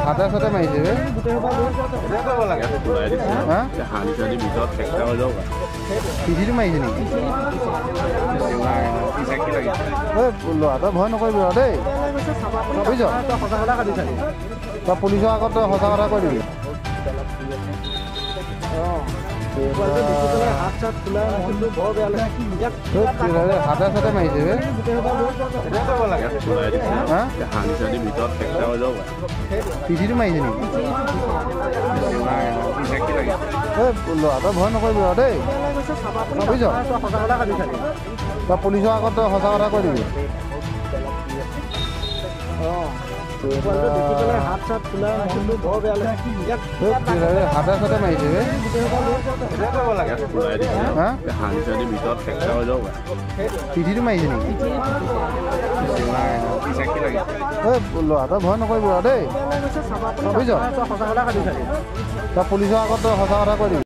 হাতে চাতে মাৰিছে। পিঠিটো মাৰিছে নেকি? ল'ৰা, তই ভয় নকৰিবি আৰু দেই, বুজিছ? তই পুলিচৰ আগত তই সঁচা কথা কৈ দিবি। হাতে চাতে মাৰিছে। পিঠিটো মাৰিছে নেকি? ল'ৰা, তই ভয় নকৰিবি আৰু দেই, বুজিছ? তই পুলিচৰ আগত তই সঁচা কথা কৈ দিবি। হাতে চাতে মাৰিছে। পিঠিটো মাৰিছে নেকি? ল'ৰা, তই ভয় নকৰিবি আৰু দেই, বুজিছ? তই পুলিচৰ আগত তই সঁচা কথা কৈ দিবি।